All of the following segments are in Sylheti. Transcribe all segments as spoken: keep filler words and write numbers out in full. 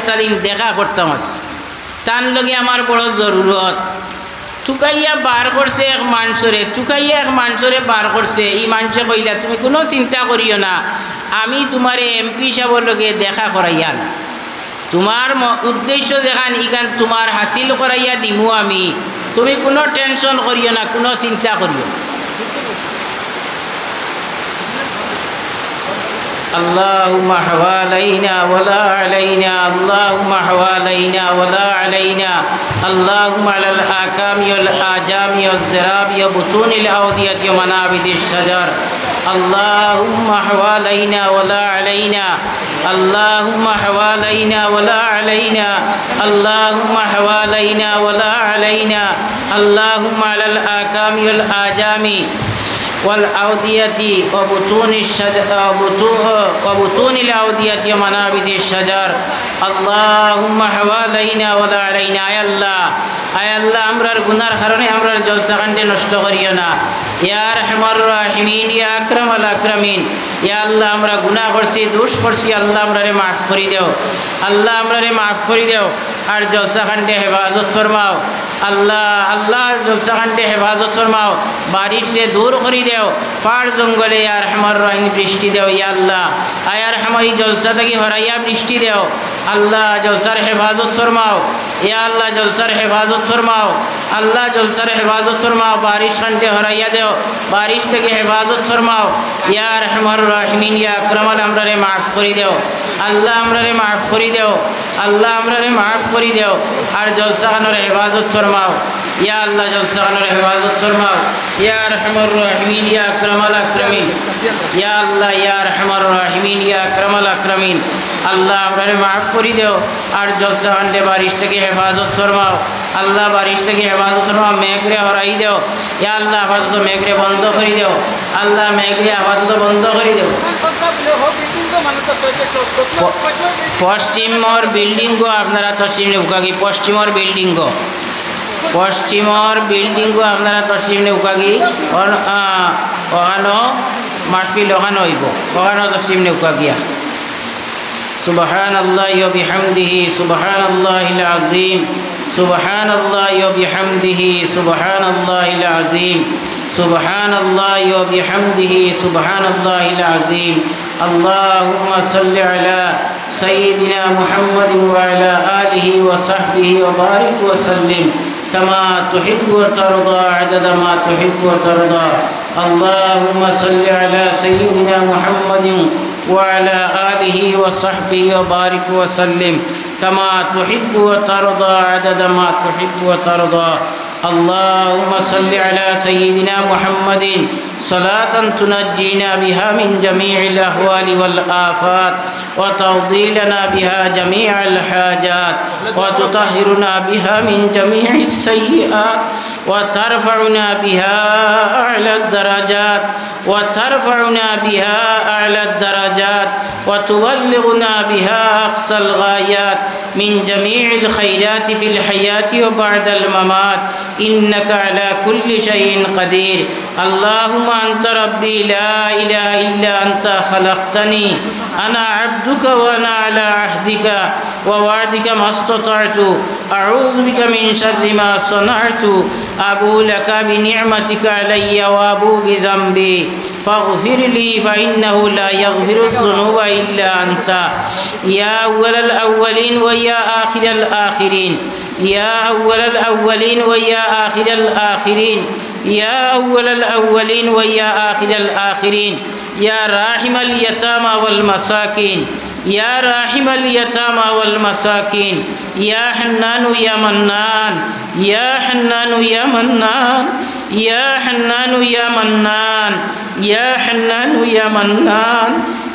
একটা দিন দেখা করতাম আছে, তান লগে আমার বড় জরুরত। তুকাইয়া বার করছে এক মানষরে, তুকাইয়া এক মানষরে বার করছে। ই মানষে কইলা, "তুমি কুনু চিন্তা করিও না, আমি তুমারে এমপি সাবর লগে দেখা করাইয়ার। তুমার ম-, উদ্দেশ্য যেখান, ইখান তুমার হাসিল করাইয়া দিমু আমি। তুমি কুনু টেনশন করিও না, কুনু চিন্তা করিও না।" اللهم حوالينا ولا علينا، اللهم حوالينا ولا علينا، اللهم على الآكام والآجام والزراب وبطون الأودية ومنابت الشجر، اللهم حوالينا ولا علينا، اللهم حوالينا ولا علينا، اللهم حوالينا ولا علينا، اللهم على الآكام والآجام والأودية وبطون الشج-، وبطو-، وبطون الأودية ومنابت الشجر. اللهم حوالينا ولا علينا। আয় আল্লাহ, আয় আল্লাহ, আমরার গুনার কারণে আমরার জলসাখানরে নষ্ট করিও না। ইয়া আরহামার রাহিমিন, ইয়া আকরামাল আকরামিন। ইয়া আল্লাহ, আমরা গুনা করছি, দুষ করছি, আল্লাহ, আমরারে মাফ করি দেও। আল্লাহ, আমরারে মাফ করি দেও। আর জলসাখানরে হেফাজত ফরমাও। আল্লাহ, আল্লাহ, জলসাখানরে হেফাজত ফরমাও। বারিশরে দূর করি দেও। পাহাড় জঙ্গলে, ইয়া আরহামার রাহিমিন, বৃষ্টি দেও, ইয়া আল্লাহ। আয় আরহামার, ই জলসা থাকি হরাইয়া বৃষ্টি দেও। আল্লাহ, জলসার হেফাজত ফরমাও। ইয়া আল্লাহ, জলসার হেফাজত ফরমাও। আল্লাহ, জলসার হেফাজত ফরমাও। বারিশখানরে হরাইয়া দেও। বারিশ থাকি হেফাজত ফরমাও। ইয়া আরহামার রাহিমিন, ইয়া আকরামাল, আমরারে মাফ করি দেও। আল্লাহ, আমরারে মাফ করি দেও। আল্লাহ, আমরারে মাফ করি দেও। আর জলসাখানর হেফাজত ফরমাও। ইয়া আল্লাহ, জলসাখানর হেফাজত ফরমাও। ইয়া আরহামার রাহিমিন, ইয়া আকরামাল আকরামিন। ইয়া আল্লাহ, ইয়া আরহামার রাহিমিন, ইয়া আকরামাল আকরামিন। আল্লাহ, আমরারে মাফ করি দেও। আর জলসাখানরে বারিশ থাকি হেফাজত ফরমাও। আল্লাহ, বারিশ থাকি হেফাজত ফরমাও, মেঘরে হরাই দেও। ইয়া আল্লাহ, আপাতত মেঘরে বন্ধ করি দেও। আল্লাহ, মেঘরে আপাতত বন্ধ করি দেও। প-, পশ্চিমর বিল্ডিংগো আপনারা তসলিফ নেউক্কা গি, পশ্চিমর বিল্ডিংগো। পশ্চিমর বিল্ডিংগো আপনারা তসলিফ নেউক্কা গি। অন-, আ, অখানো মাহফিল অখানো অইবো, অখানো তসলিফ নেউক্কা গিয়া। سبحان الله وبحمده، سبحان الله العظيم، سبحان الله وبحمده، سبحان الله العظيم، سبحان الله وبحمده، سبحان الله العظيم. اللهم صل على سيدنا محمد وعلى آله وصحبه وبارك وسلم كما تحب وترضى عدد ما تحب وترضى. اللهم صل على سيدنا محمد وعلى آله وصحبه وبارك وسلم كما تحب وترضى عدد ما تحب وترضى. اللهم صل على سيدنا محمد صلاة تنجينا بها من جميع الأهوال والآفات، وتقضي لنا بها جميع الحاجات، وتطهرنا بها من جميع السيئات، وترفعنا بها أعلى الدرجات، وترفعنا بها أعلى الدرجات، وتبلغنا بها أقصى الغايات من جميع الخيرات في الحياة وبعد الممات، إنك على كل شيء قدير. اللهم أنت ربي لا إله إلا أنت خلقتني، أنا عبدك وأنا على عهدك ووعدك ما استطعت، أعوذ بك من شر ما صنعت، أبوء لك بنعمتك علي وأبوء بذنبي، فاغفر لي فإنه لا يغفر الذنوب إلا أنت. يا أول الأولين ويا آخر الآخرين، يا أول الأولين ويا آخر الآخرين، يا أول الأولين ويا آخر الآخرين، يا راحم اليتامى والمساكين، يا راحم اليتامى والمساكين، يا حنان يا منان، يا حنان يا منان، يا حنان يا منان، يا حنان يا منان،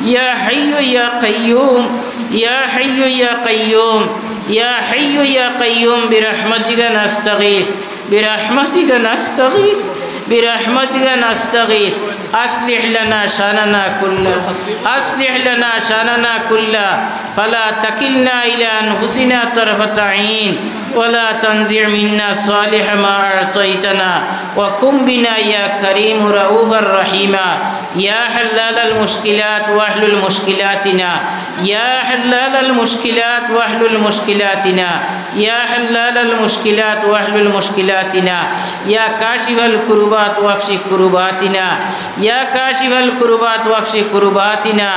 يا حي يا قيوم، يا حي يا قيوم، يا حي يا قيوم، برحمتك نستغيث، برحمتك نستغيث، برحمتك نستغيث. أصلح لنا شأننا كله، أصلح لنا شأننا كله، فلا تكلنا إلى أنفسنا طرفة عين، ولا تنزع منا صالح ما أعطيتنا، وكن بنا يا كريم رؤوفا رحيما. يا حلال المشكلات واحلل مشكلاتنا، يا حلال المشكلات واحلل مشكلاتنا، يا حلال المشكلات واحلل مشكلاتنا، يا كاشف الكربات واكشف كرباتنا، يا كاشف الكربات واكشف كرباتنا،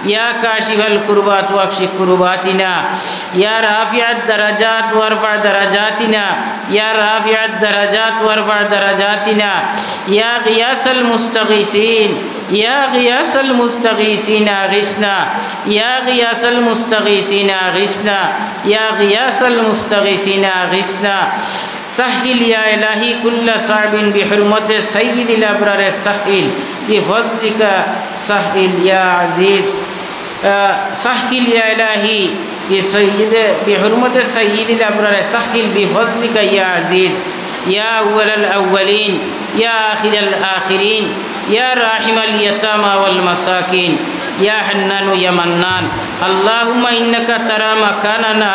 يا كاشف الكربات واكشف كرباتنا، يا رافع الدرجات وارفع درجاتنا، يا رافع الدرجات وارفع درجاتنا، يا غياث المستغيثين، يا غياث المستغيثين أغثنا، يا غياث المستغيثين أغثنا، يا غياث المستغيثين أغثنا. سهل يا إلهي كل صعب بحرمة سيد الأبرار سهل بفضلك سهل يا عزيز. آه، سهل يا إلهي بسيد، بحرمة سيد الأبرار سهل بفضلك يا عزيز، يا أول الأولين، يا آخر الآخرين، يا راحم اليتامى والمساكين، يا حنان يا منان. اللهم إنك ترى مكاننا،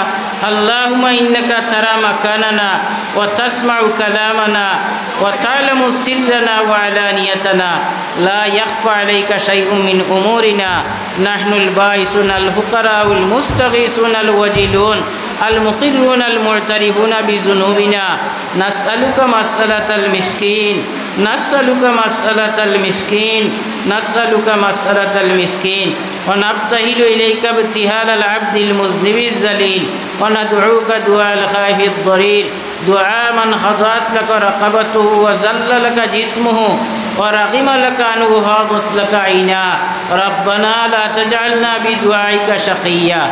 اللهم إنك ترى مكاننا وتسمع كلامنا وتعلم سرنا وعلانيتنا، لا يخفى عليك شيء من أمورنا. نحن البائسون الفقراء المستغيثون الوجلون المقرون المعترفون بذنوبنا، نسألك مسألة المسكين، نسألك مسألة المسكين، نسألك مسألة المسكين، ونبتهل إليك ابتهال العبد المذنب الذليل، وندعوك دعاء الخائف الضرير، دعاء من خضعت لك رقبته وذل لك جسمه ورغم لك أنفه وفاضت لك عيناه. ربنا لا تجعلنا بدعائك شقيا.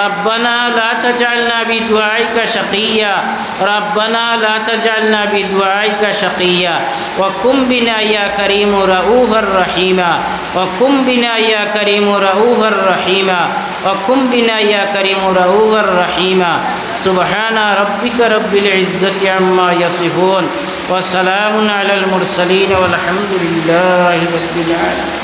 ربنا لا تجعلنا بدعائك شقيا. ربنا لا تجعلنا بدعائك شقيا. وكن بنا يا كريم رؤوفا رحيما. وكن بنا يا كريم رؤوفا رحيما. وكن بنا يا كريم رؤوفا رحيما. سبحان ربك رب العزة عما يصفون، وسلام على المرسلين، والحمد لله رب العالمين.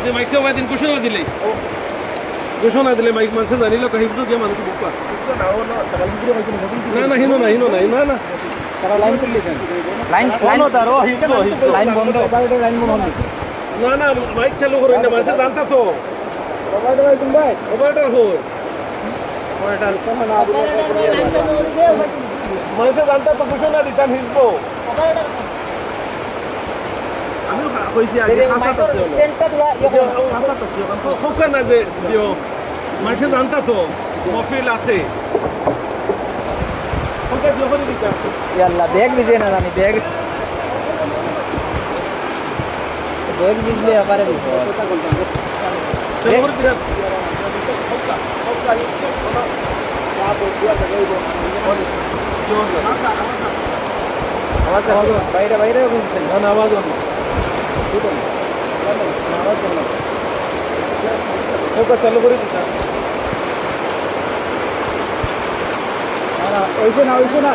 যে মাইকটা ওই দিন ঘোষণা দিলে, ঘোষণা দিলে মাইক মানছে জানিল, হিফজো গিয়া মানুষ বুক পাস। না, না, হিনো না, হিনো না, না, না। তারা লাইন তুললে কেন? লাইন, লাইন, তার, ও, হিফজো, হিফজো। লাইন বন্ধ। না, না, মাইক চালু করো না, মানুষে জানতা তো। মোবাইলটা কই? মোবাইলটা। মানুষে জানতা তো ঘোষণা দিতাম হিফজো। আমিও কইছি আগে, এই যে হাসাত আছে মাইক্রো হলো। স্ট্যান্ডটা তোলা ইয়ে করো। হাসাত আছে ওখানে। খো-, খোকা না যে দিও। মানুষে জানতা তো, মহফিল আছে। খোকা দিও করে দিতাম। ইয়া আল্লাহ, ব্যাগ ভিজে না জানি, ব্যাগ। ব্যাগ ভিজলে এবারে বিপদ। ব্যাগ আওয়াজ আছে। বাইরে, বাইরে বলছেন। না, না, আওয়াজ অন। আওয়াজ অন। ওটা চালু করে দিন। না, না, ওইসে না, ওইসে না।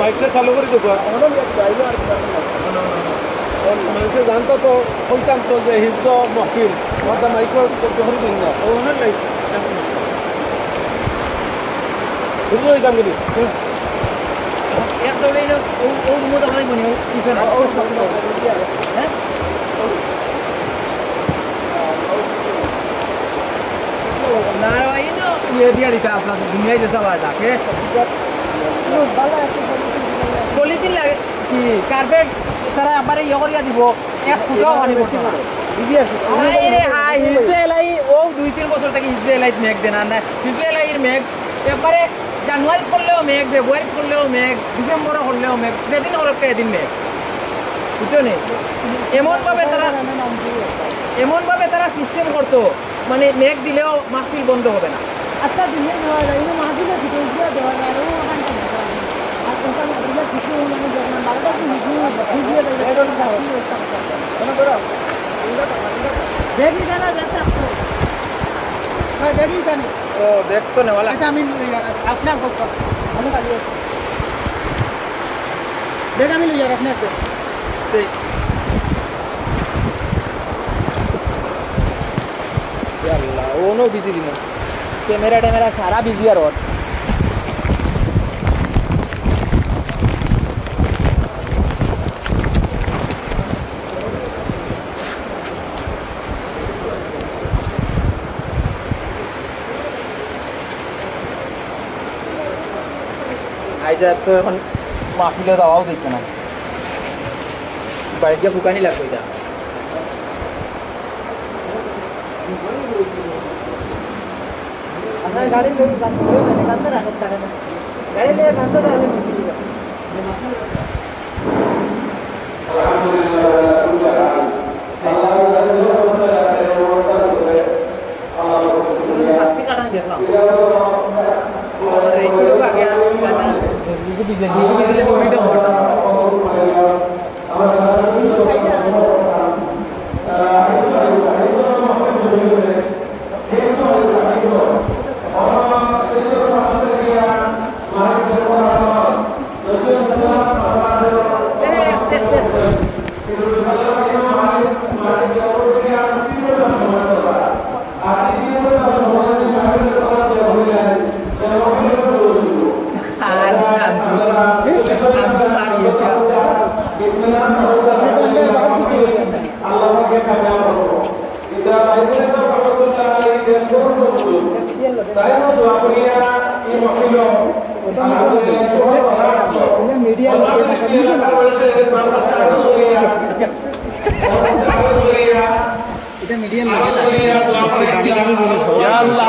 মাইকটা চালু করে দিবা। মানুষে জানতো তো, শুনতাম তো যে হিফজো মহফিল, আমার তো মাইক ধরে দিন না। ও, ওনার মাইক। বুঝলো এই দাম কিন্তু? এক দৌড়ে এলো, ও, ও মোটা হয় মনে হয়, পিছনে। হ্যাঁ? না, ওই না, ইয়ে দিয়ে দিতে আপনার দুনিয়ায় যেতে হয় তাকে। পলিথিন লাগে কি? কার্পেট তারা একবারে ইয়ে করিয়া দিব, এক ফুটাও পানি পড়তো না। হায় রে হায়, হিজবে এলাই, ও দুই তিন বছর থেকে হিজবে এলাইত মেঘ দেনা না। হিজবে এলাইর মেঘ একবারে জানুয়ারিত করলেও মেঘ, ফেব্রুয়ারিত করলেও মেঘ, ডিসেম্বরও করলেও মেঘ, যেদিন হলকে এদিন মেঘ। বুঝছো নি? এমনভাবে তারা, এমনভাবে তারা সিস্টেম করতো, মানে, মেঘ দিলেও মাহফিল বন্ধ হবে না। আচ্ছা, দিলে দেওয়া যায়, কিন্তু মাহফিলে ভিতরে গিয়ে দেওয়া যায়, ও ওখানটা দেওয়া যায়। আর ওখানে দিলে কিছু, মানে, যখন বারোটা দিন ভিজিয়ে, ভিজিয়ে দেয়, এটা ওটা হয়। মনে করো, ব্যাগ নিতে না, ব্যাগটা আসতে হবে। ভাই, ব্যাগ নিতে নেই। ও, দেখতো না, ওলা। আচ্ছা, আমি আপনার কথা, আমি কাজে আছি। ব্যাগ আমি লই আর আপনি আসবেন। ঠিক। ইয়া আল্লাহ, অনো বিজি দিন। ক্যামেরা ট্যামেরা সারা বিজি আর ওর। আইজ আর তো এখন মাহফিলে যাওয়াও দেখছে না, বাড়িত গিয়া ফুকানি লাগবো এটা। আপনার গাড়ি লই, গাড়ি লই, গাড়ি লই, গাড়ি লই, গাড়ি লই। গাড়ি লই, গাড়ি লই। মিডিয়া লোক। ইয়া আল্লাহ,